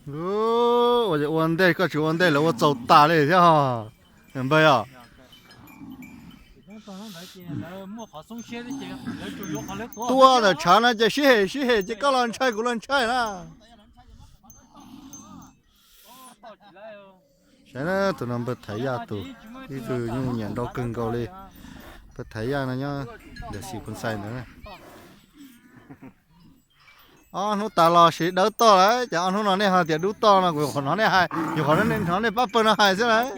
Ua ua ntej koj tsis ua ntej lawv ua txaus tas li thiab npawg os. Tuaj ntawm tshav no ces sib hem sib hem ces koj los ntshai kuv los ntshai na. Saib na, tus no npawg Thaiv Yaj tus, ib tug nyuj nyiam nrau kawg nkaus li. Npawg Thaiv Yaj no nyob ntawm Xim Phoo Xais ntawd. Ob hnub tas los siv dawb toj lawm ces ob hnub no nej ho tias dub toj no kuv nyuam qhuav hnov nej hais, nyuam qhuav hnov nej pab pawg no hais xwb lawm.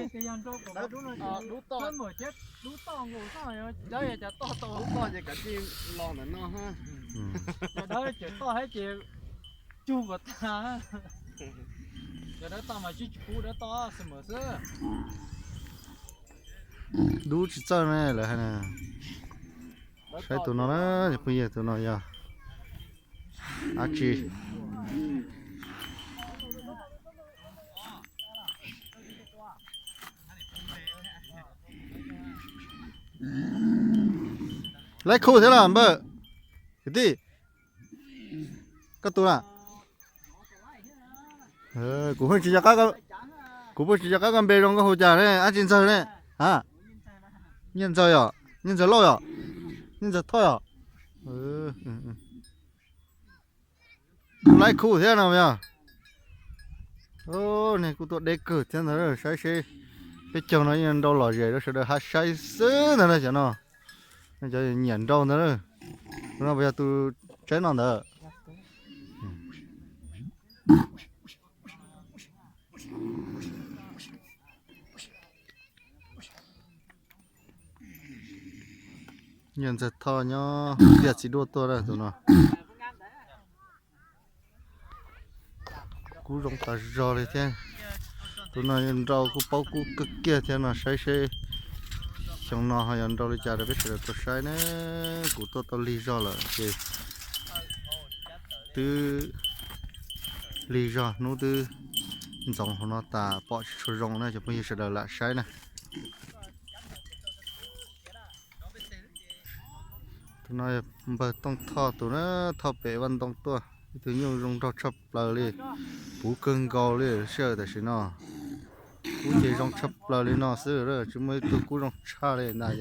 Dub tsis txawj ne lawv hais na. Saib tus no na, phooj ywg, tus no yog dab tsi? Laib khu thiab los npawg, kwv tij, koj tus na. Kuv pheej tsis nco qab, kuv pheej tsis nco qab koj npe zoo, koj hu cas ne, dab tsi Ntxawg ne? A, Nyiaj Ntxawg yom, Nyiaj Ntxawg Lauj yom, Nyiaj Ntxawg Thoj yom. Kuj laib khu thiab no yog. Nej kuj tuaj deb kawg thiab ntag, saib seb peb caug no yeej nrau lom zem rau sawv daws hab saib xwb ntag na cov no. Cov nyiam nrau ntag. Tus no puas yog tus tsaib no ntawd? Nyiaj Ntxawg Thoj nyob tiaj txiv duaj tuaj tus no. Kub zoo tas zog li thiab. Tus no nrau kuj paub kub kawg kiag thiab no, saib seb xyoo no ho yuav nrau li cas rau peb sawv daws tau saib ne. Kuv tuaj tau lig zog lawm ces twb lig zog, hnub twb ntxoov hauv no tas pom tsis tshua zoo na, cov phooj ywg sawv daws lam saib na. Tus no npawg Tooj Thoj tus na, Thoj pem Vaj Ntoo tuaj, ib tug nyuj zoo nraug tshaj plaws li, puv kawg nkaus li sij hawm tam sim no. Kub ces zoo tshaj plaws li no xwb, tsis muaj ib tug kub zoo tshaj li ntag.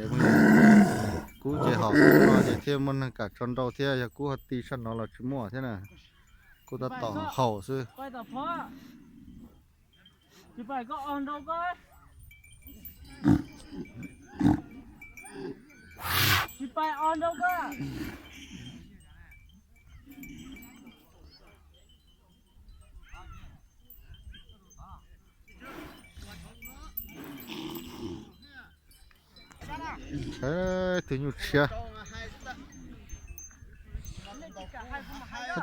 Kub ces haum no ces thiaj muaj neeg kam tso nrau thiab, yog kub ho ti tshaj no los tsis muaj thiab na. Kub tab tom haum xwb. Ntshai tus nyuj tshiab.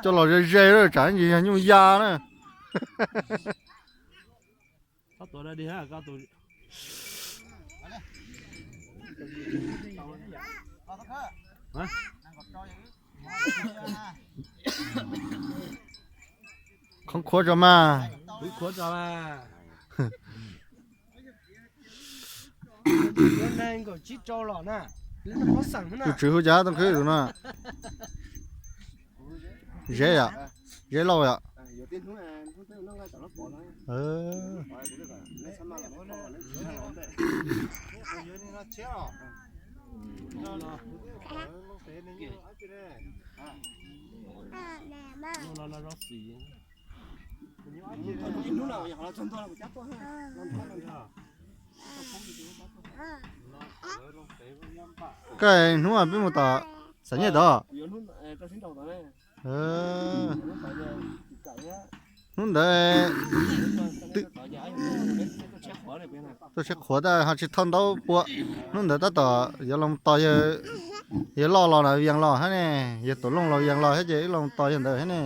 Coj los ze ze lawm tsam ntsis yog nyuj ya na. Khoob khuab tso mas. Tus tswv hu cas Tooj Khwb tus no? Zeb yom, Zeb Lauj yom. Koj hnub peb mus tom Xam Nyej tod. Hnub ntawd tuaj tsheb qhuav tab ho tsis thauj ntaub pua. Hnub ntawd tab tom yuav los tos yawg Loj los na, Vias los thiab ne, yawg Tuam Looj los Vias los thiab ces wb los tos yawg ntawd thiab ne.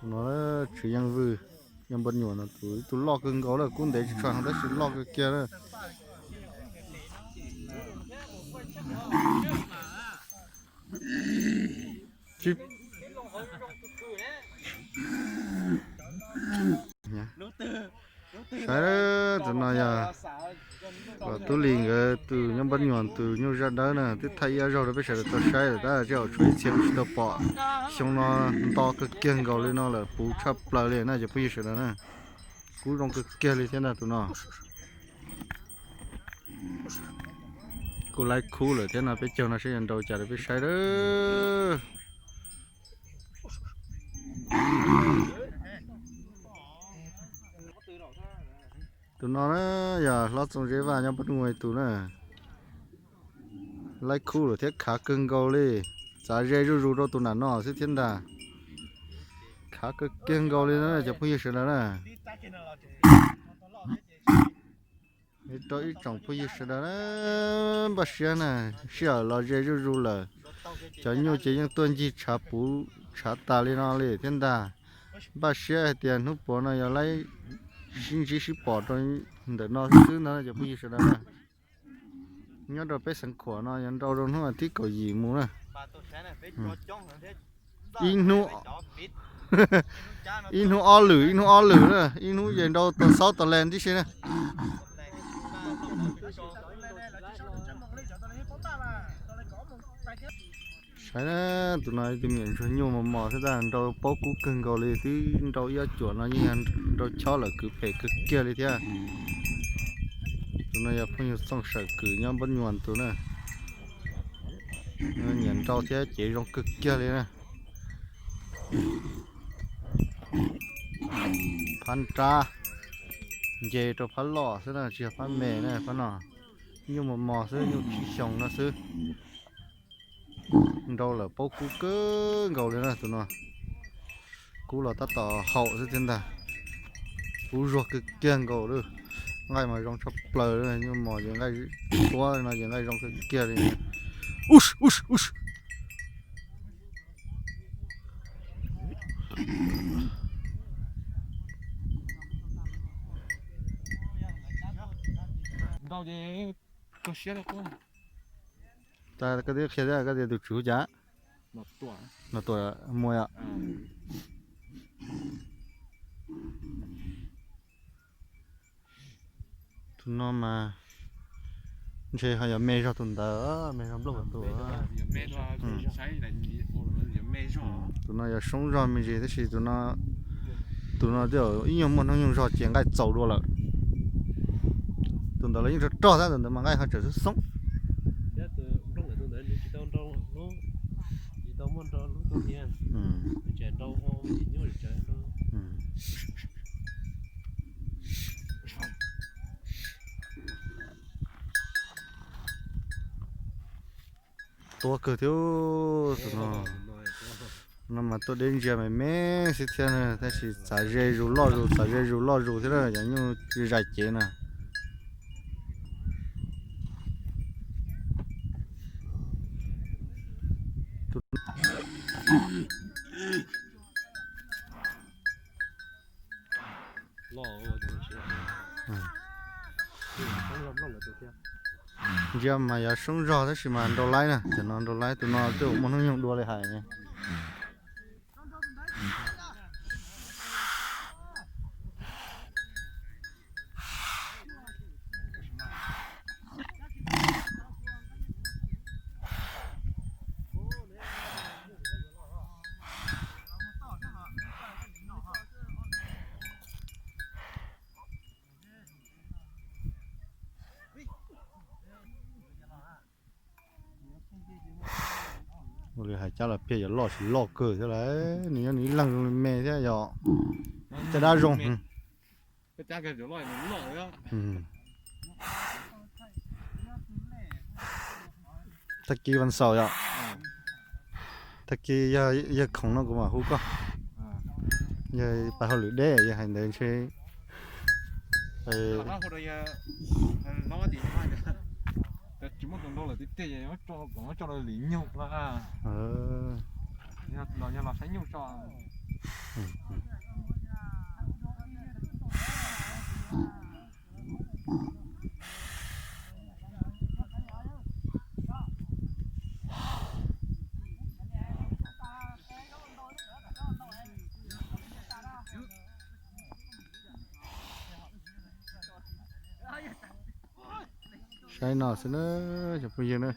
No tswv Yeej Vwj, Yeej Npau Nyuam no tus, ib tug loj kawg nkaus lawm, kub ntev tsis tshua heev tab sis loj kawg kiag lawm. Tsis Saib, tus no yog Tub Lis nkawd tus nyob Npab Nyuam tus nyuj zaj dawb na, twb thaij ib zaug rau peb sawv daws tau saib lawm tab sis tseem tshuav ib txhia kuj tsis tau pom. Xyoo no nto kawg kiag nkaus li no lawm, puv tshaj plaws li na cov phooj ywg sawv daws na. Kub zoo kawg kiag li thiab ntag tus no. Kuj laib khub lawm thiab no, peb caug no saib yuav nrau cas rau peb saib lawm. Tus no na yog hlob Txooj Zeb Vaj nyob Npab Nyuam tus na. Laib khub lawm thiab khav kawg nkaus li. Txav ze zuj zus rau tus nram no xwb thiab ntag. Khav kawg kiag nkaus li na cov phooj ywg sawv daws na. Rau ib tsoom phooj ywg sawv daws na, npaj siab na, sij hawm los ze zuj zus lawm. Cov nyuj ces yeej tuaj ncig tshav puv tshav tas li no li thiab ntag. Npaj siab hais tias hnub puav no yog laib sib ntsib sib pom rau ntawm no xwb ntag cov phooj ywg sawv daws na. Nyob rau peb xeev Khuam no yog nrau rau hnub thib kaum yim mus na. Ib hnub, ib hnub ob lwm, ib hnub ob lwm na, ib hnub ces nrau tau xaub tau le tib si na. Saib na, tus no tus me nyuam ntsuag nyuj mos mos xwb tab nrau paub kub kawg nkaus li, twb nrau ib ob cuam no yeej yog nrau chob lawm, kwv phem kawg kiag li thiab. Tus no yog phooj ywg Txooj Sawm Kwm nyob Npab Nyuam tus na. Nyiam nrau thiab cev zoo kawg kiag li na. Phab nrab nce rau phab loj xwb na, tsis yog phab me na, phab no nyuj mos mos xwb, nyuj tsib xyoos no xwb. Nrau lawm paub kub kawg nkaus li na tus no. Kub los tab tom haum xwb thiab ntag. Kub zuag kawg kiag nkaus li. Nqaij mas zoo tshaj plaws li, nyuj mos ces nqaij tuab no ces nqaij zoo kawg kiag li. Us, us, us. Koj twb qhia thiab, koj tias tus tswv hu cas? Nom Tuam Muas yom. Tus no mas ntshe ho yuav me zog tus ntawd, me zog nplooj tus. Tus no yog soob zog me ntsis tab sis tus no twb ib nyuag muaj hnub nyoog zog ces nqaij txaus dua lawm. Tus ntawd los yeej rog rog tab, tus ntawd mas nqaij ho tseem xoob xoob. Tuab kawg thiab tus no. No mas tuaj deb ntsia me me xwb thiab na, tab sis txav ze zus loj zus, txav ze zus loj zus thiab na, cov nyuj zais cev na. Ntsia mas yog soob zog tab sis mas nrau laib na, cov no nrau laib, tus no twb muaj hnub nyoog dua li hais. Ua li hais cab los piag yuav loj tsis loj kawg thiab lauj, nws nyob nws ib leeg zoo li me thiab yog caj dab zoo. Tag kis Vaj Xaus yom, tag kis yog, yog khoom no kuv mam hu koj, yog pas hauj lwm deb yog hais ntawd ntshe Li no xwb na, cov phooj ywg na.